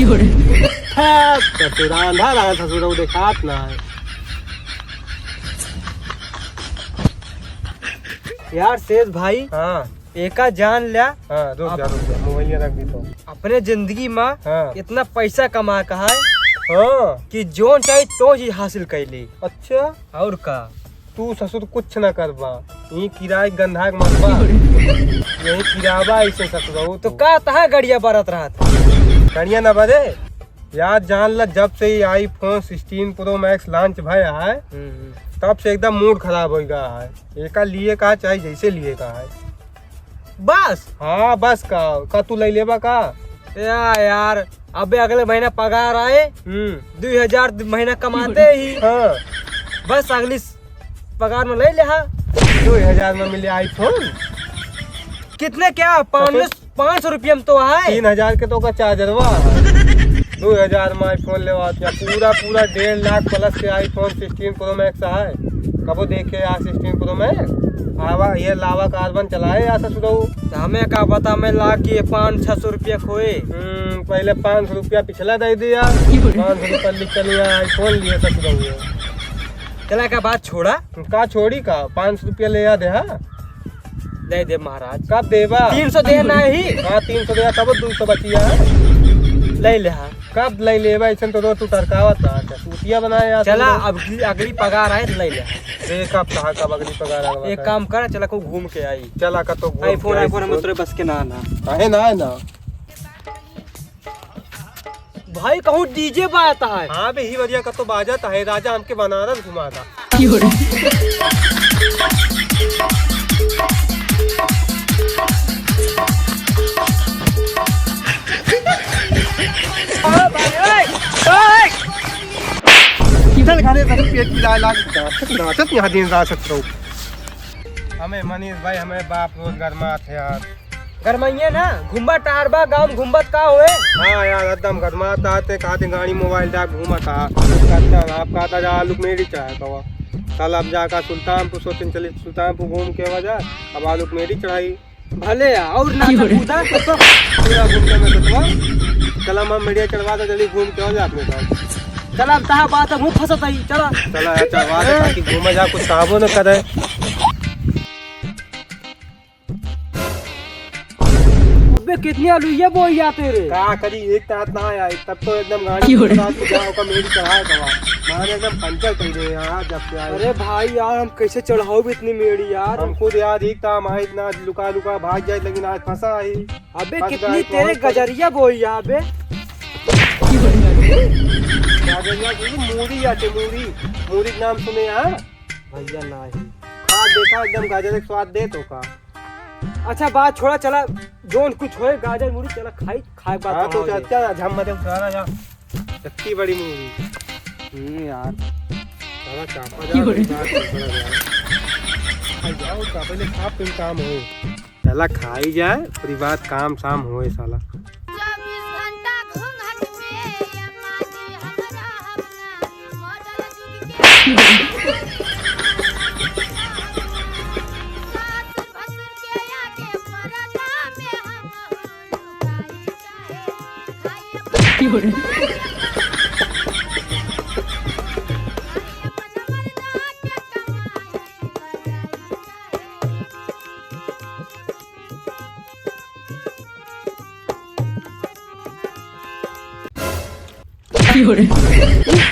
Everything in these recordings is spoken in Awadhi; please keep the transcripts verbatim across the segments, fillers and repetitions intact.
हाँ, ससुर, आंधा रहा ससुर, वो देखात ना है। यार सेठ भाई, हाँ। एका जान ल्या। हाँ, रुक जा, अब रुक जा, मोबाइल रख दी तो। अपने जिंदगी मा हाँ। इतना पैसा कमा का है हाँ। कि जोन चाही तो जी हासिल कर ली। अच्छा। और का? तू ससुर कुछ ना करबा, यही किराए गंधा के मरबा। यही किराबा ऐसे ससुर हो तो तो। का तहा गड़िया बरत रहत? गड़िया ना बरे यार, जान ला, जब से ये iPhone sixteen Pro Max launch भया है, हम्म, हम्म। तब से एकदम mood खराब हो गया है। एका लिए का चाहे जैसे लिए का है। बस? हाँ, बस का, का तू ले लेबा का? या यार, अबे अगले महीना पगार आए, हम्म। दुई हजार महीना कमाते ही। हाँ। बस अगली पगार में ले ले हा। दुई हजार में मिले iPhone। कितने क्या? पाँच सौ, कितने? पाँच सौ रुपया में तो है। तीन हजार के तो का चार्जरवा है। दुई हजार में iPhone लेवा या पूरा, पूरा डेढ़ लाख plus के iPhone sixteen Pro Max है। कबो देखे यार sixteen Pro Max? आवा, ये लावा कार्बन चलाए यार ससुरऊ। तो हमें का पता, मैं ला के पाँच छः सौ रुपया खोए। हम्म, पहले पाँच सौ रुपया पिछला दे दिया। पाँच सौ रुपया लिख चलिए, iPhone लिए ससुरऊ। चला का बात छोड़ा। का छोड़ी का? पाँच सौ रुपया ले आ दे, हाँ? दे दे महाराज। कब देबा? तीन सौ दे ना ही। हाँ, तीन सौ दे, तब दो सौ बचिया है। ले ले, हाँ। कब ले लेबा? ऐसन तो रोज तू टरकावत रहा, क्या सूतिया बनाए यार चला, तुम लोग? अब अगली, अगली पगार आए तो ले ले। देख अब कहाँ कब अगली पगार आवे एक है। काम कर, चला को घूम के आई। चला का तो घूम iPhone, के आई iPhone हम ससुर। उतरे बस के ना, ना। काहे ना है ना? भाई, कहूँ DJ बाजत है। हाँ बे, ही बढ़िया का तो बाजत है, राजा हमके बनारस घुमा दा। किधर घरे तक पेट पिलाए लाग, नाचत, नाचत यहाँ दिन रात सत रहो। हमें मनीष भाई, हमें बाप रोज गरमात है यार। गरमाइए ना, घूमबा टारबा, गाँव में घूमबत का होए? हाँ यार, एकदम गरमात आते, खाते गाड़ी मोबाइल डाक घूमत आ। करता ना, आप कहता जा आलू मेरी चाहे कवा। कल अब जाकर सुल्तानपुर सोचन चली, सुल्तानपुर घूम के आवा जा, अब आलू मेरी चढ़ाई। भले आ, और ना की तो बोले? कूदा, तो, तो। पूरा घूमते में तो चलम हम मेरी चढ़वा दे, जल्दी घूम के आ जा अपने साथ। चला, अब तहा बात है, मुँह फंसत है, चला। चला यार, चढ़वा दे, ताकि घूमे जा, कुछ काबू न करे। अबे, कितनी आलू ये बोई जाते रे? का करी, एक तात ना आया, तब तो एकदम गाड़ी की हो रही? के साथ जाओ का मेरी चढ़ाए कवा। मारे एकदम पंचर कर दे यार, जब से आए। अरे भाई यार, हम कैसे चढ़ाओ भी इतनी मेड़ी यार? हम खुद यार, एक ताम आए इतना लुका लुका भाग जाए, लेकिन आज फंसा है। अबे, फंस कितनी गए, तेरे कौन सा गजरिया बोई यहाँ पे? गजरिया की मूरी आते, मूरी, मूरी के नाम सुने यहाँ? भैया ना ही। खा देखा, एकदम गाजर के स्वाद दे तो का। अच्छा, बात छोड़ा, चला, जोन कुछ होए, गाजर मूरी, चला खाई, खाए बात हाँ, तो कहाँ हो जाए? चलता है, झम मत उतारा जा। इतनी बड़ी मूरी। हम्म, यार। चला, चापा जा, क्यों रे? बात कर, चला जा। खाई जाओ, चापा ले, खा, फिर काम हो। चला, खाई जाए, पूरी बात, काम शाम होए, साला। चौबीस घंटा घूंघट में ये माटी हमरा, हमरा।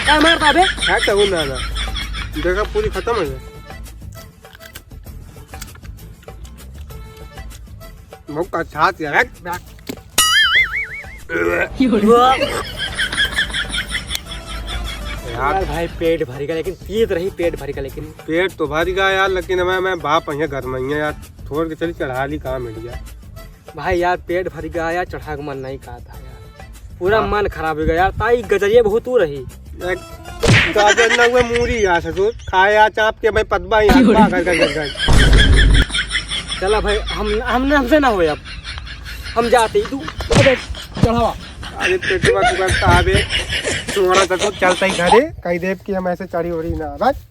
का मारता बे? क्या कहूँ ना, ना। देखा, पूरी खत्म हो गई। बहुत अच्छा था यार। यार भाई, पेट भर गया, लेकिन पीत रही, पेट भर गया, लेकिन पेट तो भर गया यार, लेकिन मैं, मैं बाप यहाँ घर में ही है यार, छोड़ के चली चढ़ा ली काम है यार। भाई यार, पेट भर गया यार, चढ़ा के मन नहीं कहा था यार, पूरा हाँ। मन खराब हो गया यार। ताई गजरिया बहुत दूर रही। एक गाजर ना हुए मूरी यार ससुर, खाए यार चाप के भाई पतबा ही हाथ पा, घर, घर, घर, घर। चला भाई, हम, हमने, हमसे ना होए अब, हम जाते ही, तू अबे चढ़ावा। अरे पेटवा तू करता अबे, तुम्हारा ससुर चलता ही घरे, कही देव कि हम ऐसे चढ़ी उड़ी ना, बस।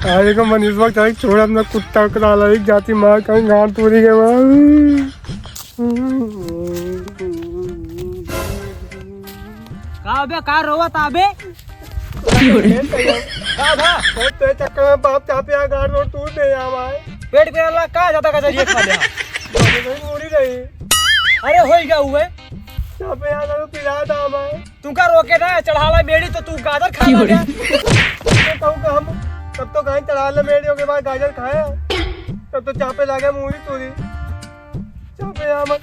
अरे को मनीषवा चाहे छोड़ अपना कुत्ता करा ला, एक जाति मार कहीं गांड तोड़ी के मार। का बे, का रोवत आबे? का बा? तो चक्कर में बाप चापे आ गाड़ रोड तू दे आवा है। पेट पिराला का ज्यादा का जरिए खा ले। नहीं, मुड़ी नहीं। अरे होई गया हुए। चापे आ गाड़ पिरा दा आवा है। तुमका रोके ना, चढ़ाला मेड़ी तो तू गाजर खा ले। तो कहूँ का हम तब तो कहीं चढ़ाला मेड़ी के बाद गाजर खाया, तब तो चापे लागे मूड़ी तूरी। चापे आ मत।